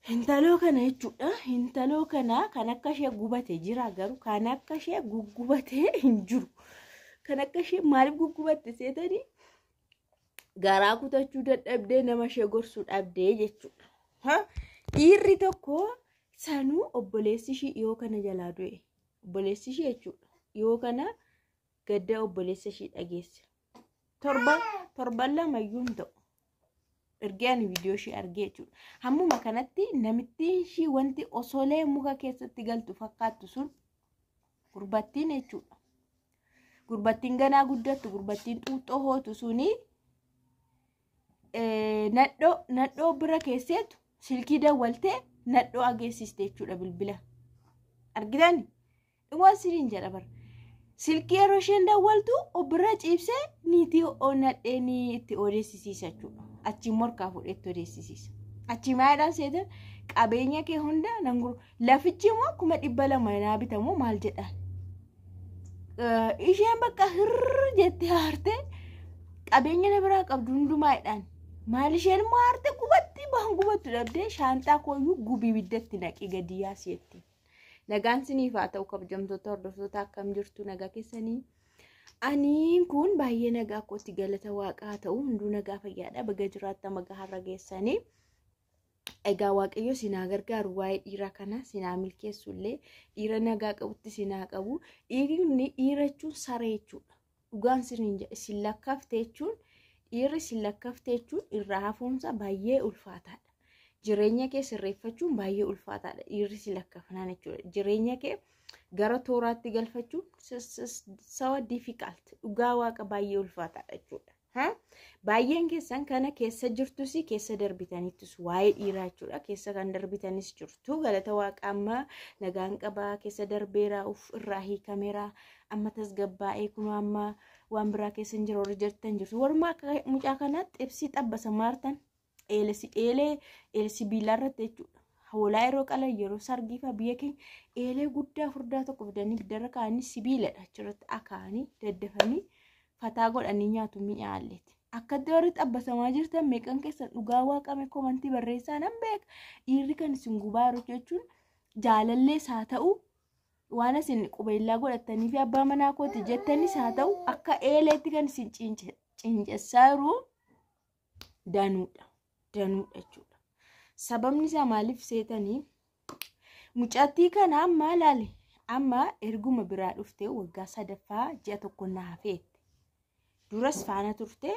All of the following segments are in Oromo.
Intaloo kana jechuudha. Intaloo kana kan akka ishee gubate jira, garuu kan akka ishee guggubatee hin jiru. Kan akka ishee maaliif guggubatte seetanii? Garaa kutachuu dadhabdee, nama ishee gorsuu dhabdee jechuudha. Dhiirri tokko sanuu obboleessi ishii dhiyoo kana jalaa du'e. Obboleessi ishii jechuudha. Dhiyoo kana gadda obboleessa ishii dhageesse. Torba torban lamayyuu hin ta'u. Ergee ani viidiyoo ishii argee jechuudha. Hammuma kanatti namittiin ishii wanti osolee muka keessatti galtu fakkaattu sun, gurbattiin jechuudha. Gurbattiin ganaa guddattu, gurbattiin xuuxxoo hootu suni nadhoo bira keesseetu silkii dawwaltee nadhoo ageessiste jechuudha bilbila. Argitani? Dhugaan siniin jedha bara. Silkii yeroo isheen dawwaltu bira ciibsee niitii nadheenii itti odeessisiisa jechuudha. Achi morkaa fuudhee itti odeessisiisa. Achi maayidhaan seetan? Qabeenya kee hunda nan guru. Lafichi immoo 200,000 naa bitamu maal jedhaan. Isheen bakka hirr jettee haartee, qabeenya na biraa qabdu hundumaadhaan. Maal, isheen immoo haarte gubatti baan gubattu dhabdee, shaanxaa kooyyuu gubii ibiddatti naqii gadi yaasi jetti. Nagaan siniif haa ta'u, kabajamtoota hordoftoota, akkam jirtu? Nagaa keessanii? Ani kun baay'ee nagaa kootti, galata waaqaa haa ta'u. Hunduu nagaa fayyaadha. Baga jiraatta, magaa har'a geessanii. Egaa Waaqayyo sinaa gargaaru, waa'ee dhiiraa kana sinaa milkeessu illee, dhiira nagaa qabutti sinaa qabu. Dhiirri dhiira jechuun saree jechuudha. Dhugaan siniin jedha, isin lakkaafte jechuun, dhiirri isin lakkaafte jechuun irraa hafuunsa baay'ee ulfaataadha. Jireenya kee sirreeffachuun baay'ee ulfaataadha. Dhiirri si lakkaafnaan jechuudha. Jireenya kee gara tooraatti galfachuun so difficult, dhugaa waaqa baay'ee ulfaataadha jechuudha. Baay'een keessan kana keessa jirtus, keessa darbitanittis waa'ee dhiiraa jechuudha. Keessa kan darbitanis jirtu. Galata waaqa amma nagaan qabaa, keessa darbeera, uf irraa hiikameera, amma tasgabbaa'ee kun amma waan biraa keessa hin jiru warri jirtan jirtu. Walumaa akka mucaa kanaa xibsii xabbasa maartan eelesi eelee eelee sibiilaa irratti jechuudha. Hoolaa yeroo qalan, yeroo sargii fa'aa biyya keenya, eelee guddaa furdaa tokko fidanii ibiddarra kaa'anii, sibiiladha, achirratti akaa'anii daddafanii fataa godhanii nyaatu mi'aalleeti. Akkatti warri xabbasamaa jirtan meeqan keessan, dhugaa waaqame komantii barreessaa, nan beeka. Dhiirri kan isin gubaa jiru jechuun jaalallees haa ta'u, waan isin qubeellaa godhattanii fi abbaa manaa kooti jettanis haa ta'u, akka eeleetti kan isin cincessaa jiru danuudha. Danuudha jechuudha. Sababni isaa maaliif seetanii? Mucattii kana amma ilaali. Amma erguma biraa dhuftee waggaa sadaffaa ji'a tokko na hafeetti. Duras faana turte,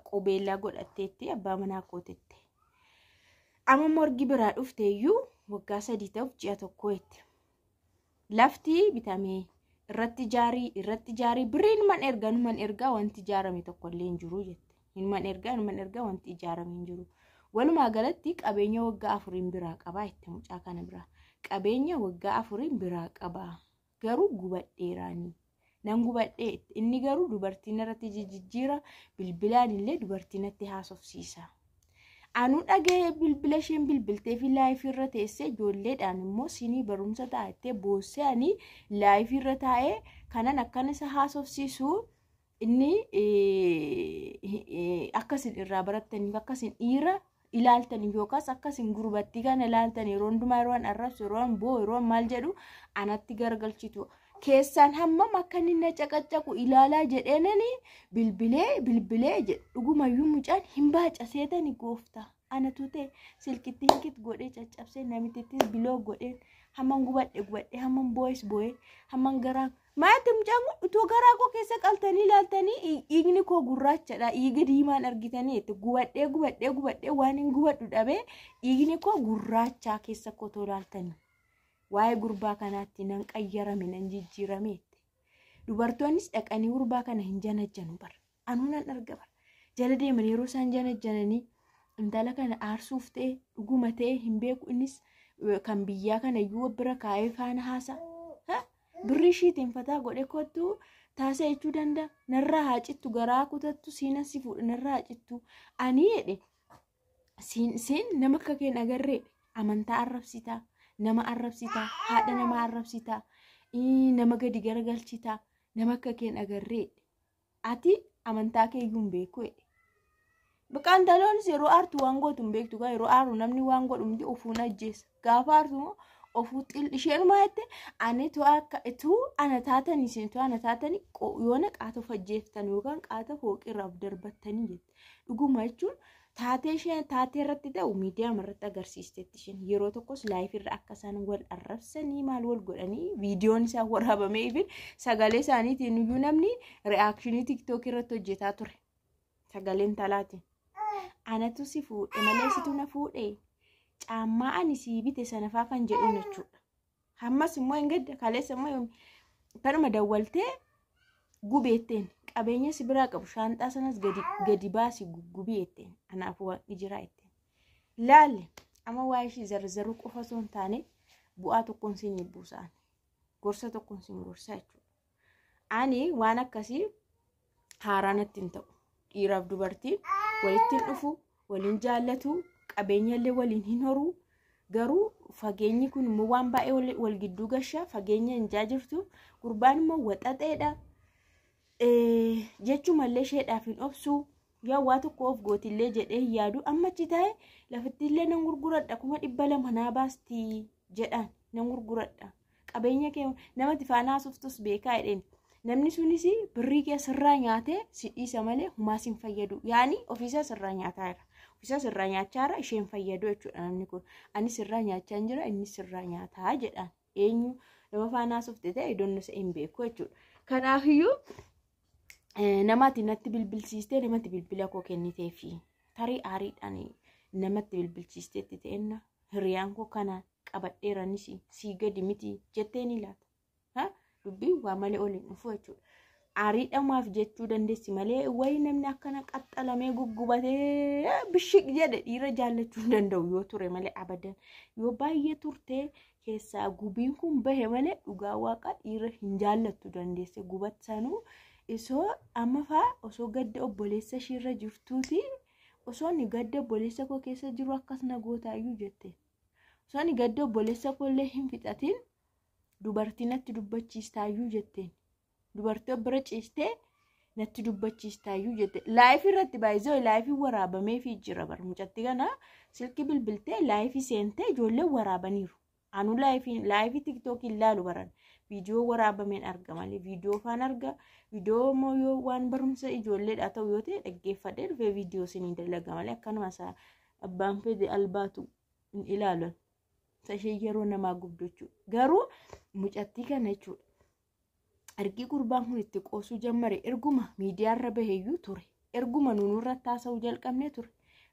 qubeellaa godhatteetti abbaa manaa kootitti. Amma morgi biraa dhufte iyyuu waggaa 3 ta'uuf ji'a tokko itti. Lafti bitamee irratti ijaarii birriin man ergaa numan ergaa, wanti ijaarame tokko illee hin jiru jette. Numan ergaa, numan ergaa, wanti ijaarame hin jiru. Walumaa galatti qabeenya waggaa 4n biraa qabaa itti, mucaa kana biraa. Qabeenya waggaa 4n biraa qabaa. Garuu gubadheeraanii. Nan gubadhee, inni garuu dubartiin irratti jijjiira, bilbilaan illee dubartiin natti haasofsiisa. Anuu dhaga'ee, bilbila isheen bilbiltee fi live irra teessee ijoolleedhaan immoo sinii barumsa taa'ettee boossee, ani live irra taa'ee kanan akkana isa haasofsiisu, inni akkasin irraa barattaniif, akkasin dhiira ilaaltaniif, yookaas akkasin gurbattii kana ilaaltan, yeroo hundumaa yeroo an arrabsu, yeroo an boo, yeroo an maal jedhu anatti garagalchitu. Keessaan hammam akka inni na caqacaqu ilaalaa jedheenani bilbilee bilbilee jedhu. Dhugumayyuu mucaan hin baaca seetani? Gooftaa, anatu ta'e silkitti hinkit godhee caccabsee, namitittis biloo godheen, hamman gubadhe gubadhe, hamman boo'es boo'ee, hamman garaa maati mucaan kun utuu garaa koo keessa qaltanii ilaaltanii dhiigni koo gurraachadha, dhiiga diimaan argitanii itti gubadhee gubadhee gubadhee, waan hin gubadhu dhabee, dhiigni koo gurraachaa keessa kotoo ilaaltanii. Waa'ee gurbaa kanaatti nan qayyarame, nan jijjiirame. Dubartoonnis dhaqanii gurbaa kana hin janajjanu bara. Anuu nan arga bara. Jala deeman yeroo isaan janajjananii intala kana aarsuuf ta'e, dhuguma ta'e hin beeku, innis kan biyyaa kana iyyuu bira kaa'ee faana haasa. Birri ishiitiin fataa godhe kottu taasisa jechuu danda'a. Narraa haa cittu, garaa kutattu, siinan si fuudha, narraa haa cittu. Ani jedhe, siin nama akka keen agarree, amantaa arrabsitaa, nama arrabsitaa, haadha nama arrabsitaa, nama gadi garagalchitaa, nama akka keen agarree, ati amantaa kee iyyuu hin beeku jedhe. Bakka intaloonis yeroo aartu waan gootu hin beektu gaa. Yeroo aaru namni waan godhu miti, ofuun ajjeesa. Gaafa aartu immoo ofuu xil isheenuma jette, ani tu akka tu ana taatanii, isin tu ana taatanii yoona qaata of ajjeeftan yookaan qaata fooqirraa of darbattanii jette. Dhuguma jechuun taatee isheen taatee irratti ta'u miidiyaa irratti agarsiistetti. Isheen yeroo tokkos live irra akka isaan wal arrabsanii maal wal godhanii viidiyoon isaa waraabamee, ifin sagalee isaaniitiin iyyuu namni reaction TikTok irratti hojjetaa ture. Sagaleen talaatiin. Anatu si fuudhe malee situ na fuudhe, caammaa ani sii bite sanafaa kan jedhuun jechuudha. Ammas immoo hin gadda, kaleessa immoo kanuma dawwaltee gubeetteen, qabeenya si biraa qabu shaanxaa sanas gadi baasi guggubeetteen, anaaf waaqni jira jetteen. Laalle amma waa'ee ishii zarzaruu qofa osoo hin taane bu'aa tokkoon siin buusaan, gorsa tokkoon siin gorsaa jechuudha. Ani waan akkasii haaraa natti hin ta'u. Dhiiraaf dubartiin walitti hin dhufu, waliin jaallatu, qabeenya illee waliin hin horuu. Garuu fageenyi kun immoo waan baay'ee wal gidduu gashaa, fageenya hin jirtu. Gurbaan immoo waxaxeedha. Jechumallee isheedhaaf hin obsu. Yaa waa tokko of gootillee jedhee hin yaadu. Amma achi taa'e lafatti illee nan gurguradha, 200,000 naa baasti jedhaan, nan gurguradha. Qabeenya kee namatti faana haasoftus beekaa jedheen. Namni sunis birrii kee sirraa nyaatee si dhiisa malee humaa sin fayyadu. Yaani ofiisaa sirraa nyaataa jira. Ofiisaa sirraa nyaachaa jira, isheen fayyadu jechuudha namni kun. Ani sirraa nyaachaa hin jira, inni sirraa nyaataa jedhaan. Eenyu nama faana haasofte ta'e iddoon isa hin beeku jechuudha. Kanaafiyyuu namatti natti bilbilsiistee, namatti bilbila koo kenniteefi tarii aariidhaan namatti bilbilchiisteetti ta'enna, hiriyaan koo kana qabadheeranis sii gadi miti jettee ni laata. Dubbiin waa malee ol hin dhufu jechuudha. Aariidhamaaf jechuu dandeessi malee wayi namni akkana qaxxalamee guggubatee bishiq jedhe dhiira jaallachuu hin danda'u yoo ture malee, abadan yoo baay'ee turtee keessaa gubiin kun bahe malee, dhugaa waaqa dhiira hin jaallattu dandeesse gubatsanuu. Isoo amma faa osoo gadda obboleessa ishiirra jirtuuti, osoo inni gadda obboleessa koo keessa jiru akkas na gootaayyuu jette. Osoo inni gadda obboleessa koo illee hin fixatin dubartii natti dubbachiistaayyuu jetteen. Dubartii bira ciistee natti dubbachiistaayyuu jette. Live irratti baay'isee live waraabameefii jira bara mucatti kana silkii bilbiltee live seentee ijoolleen waraabaniiru. Anu live TikTok ilaalu baran viidiyoo waraabameen arga malee, viidiyoo faan arga. Viidiyoo immoo yoo waan barumsa ijoolleedha ta'u yoo ta'e dhaggeeffadhee dhufee viidiyoo isinii dalaga malee akkanuma isaa abbaan fedhe albaatu hin ilaalan. Ishee yeroo namaa gubdu jechuudha. Garuu mucattii kana jechuudha. Ergi gurbaan kun itti qoosuu jammare, erguma miidiyaarra baheeyyuu ture. Erguma nunurra taasa'uu jalqabnee ture.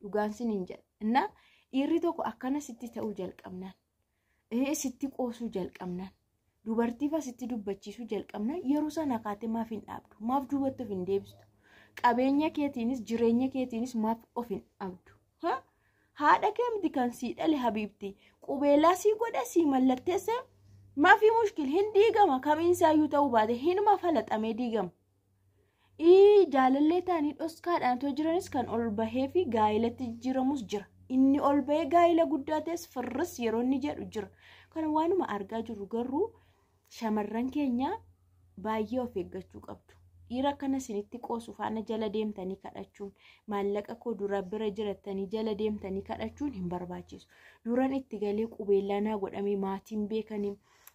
Dhugaan sin hin jedha. Innaa dhiirri tokko akkana sitti ta'uu jalqabnaan, sitti qoosuu jalqabnaan, dubartiifa sitti dubbachiisuu jalqabnaan, yeroo sana kaatee maaf hin dhaabdu? Maaf duubatti of hin deebistu? Qabeenya keetiinis jireenya keetiinis maaf of hin dhaabdu? Haadha kee miti kan sii dhale, habiibti. Qubeelaa sii godhe, sii mallatteesse, maafi mushkil hin diigama? Kamiinsaayyuu ta'uu baate hinuma falaxamee diigama. Jaalallee ta'anii dhoskaadhaan otoo jiranis kan ol bahee fi gaa'elatti jijjiiramus jira. Inni ol bahee gaa'ela guddaa ta'es firris yeroo inni jedhu jira. Kana waanuma argaa jirru. Garuu shamarran keenya baay'ee of eeggachuu qabdu. Dhiira akkana isinitti qoosu faana jala deemtanii kadhachuun, maallaqa koo dura bira jirattanii jala deemtanii kadhachuun hin barbaachisu. Duran itti galee qubeellaa naa godhamee, maatiin beekanii,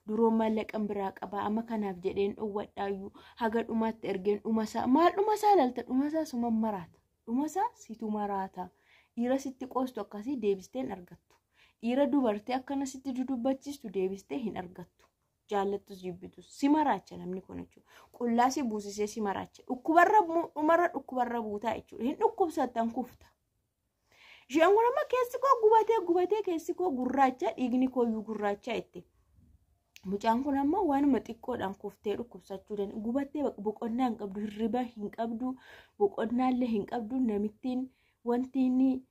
duroon maallaqan biraa qabaa, amma kanaaf jedheen dhowwadhaayyuu, haga dhumaatti ergeen dhumasaa maal dhumasaa lalta, dhumasaa suma maraata, dhumasaa situ maraata. Dhiira sitti qoostu akkasii deebistee hin argattu. Dhiira dubartii akkana sitti dudubbachiistu deebistee hin argattu. Jaallattus jibbitus si maraacha namni kun jechuudha. Qullaa si buusisee si maraacha. Dhukkubarra dhumarra dhukkubarra buutaa jechuudha. Hin dhukkubsattan, kufta. Isheen kun amma keessi koo gubatee gubatee, keessi koo gurraacha, dhiigni kooyyuu gurraacha itti. Mucaan kun ammoo waanuma xiqqoodhaan kuftee dhukkubsachuu danda'a. Gubattee boqonnaa hin qabdu, hirriba hin qabdu, boqonnaallee hin qabdu. Namittiin wanti inni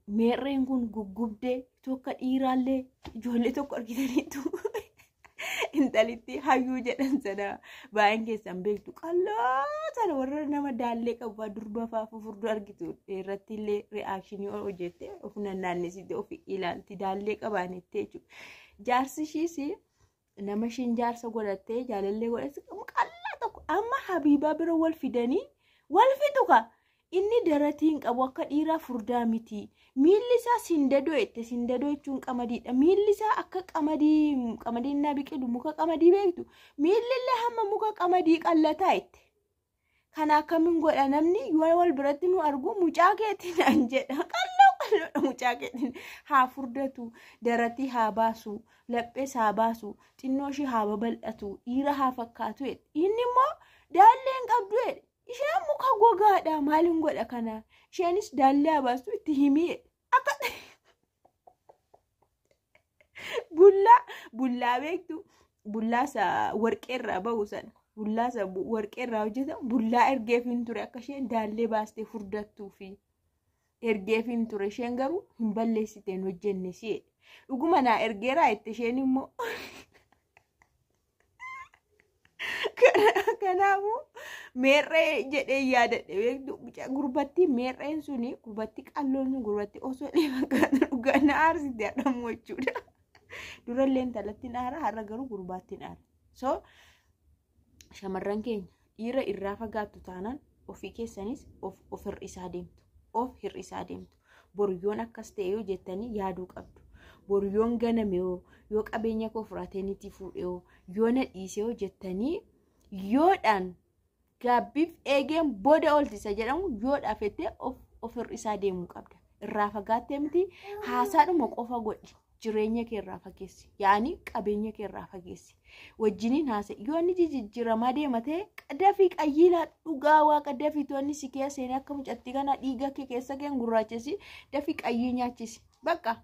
meerreen kun guggubdee tokko dhiiraallee ijoollee tokko argitaniitu, intalitti hayyuu jedhan sana baay'een keessan beektu, qalloo sana warra nama daallee qabu durba fa'aa fufurduu argitu irratti illee reaction hojjette of nannaannisite of ilaalti daallee qabaanitti jechuudha. Jaarsi ishiis nama ishiin jaarsa godhattee jaalallee godhatte qallaa tokko amma Habiibaa bira wal fidanii wal fixu ka. Inni daratii hin qabu, akka dhiiraa furdaa miti. Miilli isaa sindadoo jette. Sindadoo jechuun qamadiidha. Miilli isaa akka qamadii, qamadiin naa biqilu, muka qamadii beektu. Miilli illee hamma muka qamadii qallataa jette. Kana akkamiin godha? Namni yoo wal biratti nu argu mucaa keetiin naan jedha. Qalloo qalloodha mucaa keetiin. Haa furdatu, daratii haa baasu, laphees haa baasu, xinnoo ishee haa babal'atu, dhiira haa fakkaatu jedhe. Inni immoo daallee hin qabdu jedhe. Isheen muka gogaadha, maaliin godha kana? Isheenis daallee haa baastu itti himii jedhe. Akka bullaa, bullaa beektu, bullaa isa warqeerraa bahu sana. Bullaa isa warqeerraa hojjetamu bullaa ergeef hin ture, akka isheen daallee baastee furdattuu fi ergeef hin ture. Isheen garuu hin balleessite, hin hojjenne si'e. Dhuguma naa ergeeraa jette isheen immoo. Kanaafuu meerree jedhee yaadadhe beektu, gurbattii meerreen suni, gurbattii qalloon sun, gurbattii osoo fakkaatu dhugaa na aarsite hadhamu jechuudha. Durallee intalattiin aara, har'a garuu gurbaattiin aara. So shamarran keenya, dhiira irraa fagaattu taanaan ofii keessanis of hir'isaa deemtu. Of hir'isaa deemtu. Boryoon akkas ta'e yoo jettanii yaaduu qabdu. Boryoon ganame yoo qabeenya koo fudhatee nitii fuudhe yoo na dhiise yoo jettanii, yoodhaan gaabbiif eegeen booda ooltisa jedhamu, yoodhaaf jettee of hir'isaa deemuu qabda. Irraa fagaattee miti, haasaadhuma qofa godhi. Jireenya kee irraa fageessi. Yaani qabeenya kee irraa fageessi. Wajjiniin haasa. Yoo inni jijjiiramaa deema ta'e dafii qayyiilaa, dhugaa waaqa dafii toonni si keessa seenee akka mucattii kanaa dhiiga kee keessa keen gurraachisi, dafii qayyii nyaachisi. Bakka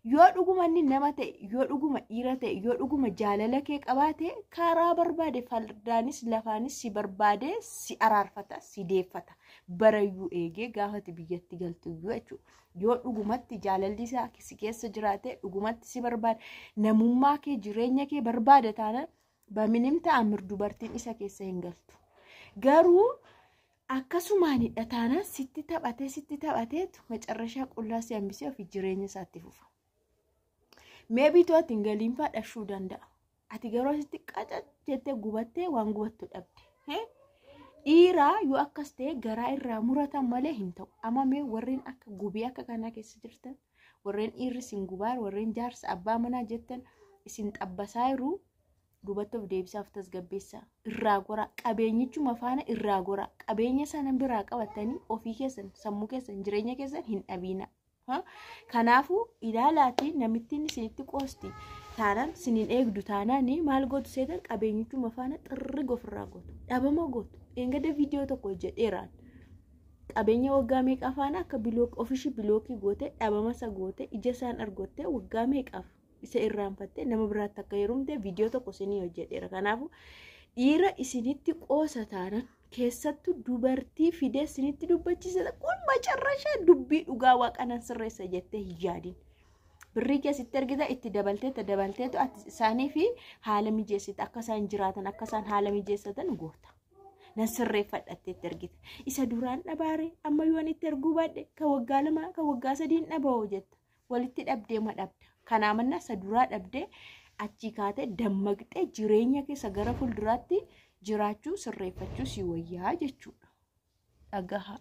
yoo dhuguma inni nama ta'e, yoo dhuguma dhiira ta'e, yoo dhuguma jaalala kee qabaate, karaa barbaade fardaanis lafaanis si barbaade si araarfata, si deeffata. Barayyuu eegee gaafati biyyatti galtu iyyuu jechuudha. Yoo dhugumatti jaalalli isaa si keessa jiraate, dhugumatti si barbaade, namummaa kee, jireenya kee barbaada taanaan, baminim ta'amir dubartiin isa keessa hin galtu. Garuu akkasumaanidha taanaan sitti taphatee sitti taphateetu macarrashaa qullaa si hambisee ofii jireenya isaatti fufa. Meebii ati hin galiin fa'aa dhashuu danda'a. Ati garuu asitti qaca jettee gubattee waan gubattu dhabde. Dhiiraa yoo akkas ta'e garaa irraa muratan malee hin ta'u. Amma mee warreen akka gubii akka kanaa keessa jirtan, warreen dhiirri isin gubaa, warreen jaarsa abbaa manaa jettan isin xabbasaa jiru, duubatti of deebisaaf tasgabbeessaa. Irraa goraa, qabeenyichuma faana irraa goraa, qabeenya sana biraa qabatanii ofii keessan, sammuu keessan, jireenya keessan hin dhabiina. Kanaafuu ilaalaatii, namittiin isinitti qoosti taanaan, isiniin eegdu taanaan, maal gootu seetan? Qabeenyichuma faana xirri ofirraa gootu, dhabama gootu. Eengada viidiyoo tokko hojjedheeraan qabeenya waggaa meeqaa faana akka ofiishii bilookii goote, dhabama isa goote, ija isaan argotte, waggaa meeqaaf isa irraanfatte nama biraatti akka heerumte viidiyoo tokko isinii hojjedheera. Kanaafuu dhiira isinitti qoosa taanaan, keessattuu dubartii fidee isinitti dubbachiisa kun macarrashaa dubbii dhugaa waaqanan sirreessa jettee hin yaadin. Birrii keessatti argita, itti dabalteeta dabalteetu ati isaanii fi haala mijeessita, akka isaan jiraatan, akka isaan haala mijeessatan goota. Nan sirreeffadhattee itti argita. Isa duraan dhabaare amma yoon itti arguu baadhe kan waggaa 2 kan waggaa 3 dhaba'oo jetta. Walitti dhabdee ma dhabda. Kanaa mannaa isa duraa dhabdee achii kaatee dammaqxee jireenya keessa gara fuulduraatti jiraachuu sirreeffachuu si wayyaa jechuudha. Dhagahaa.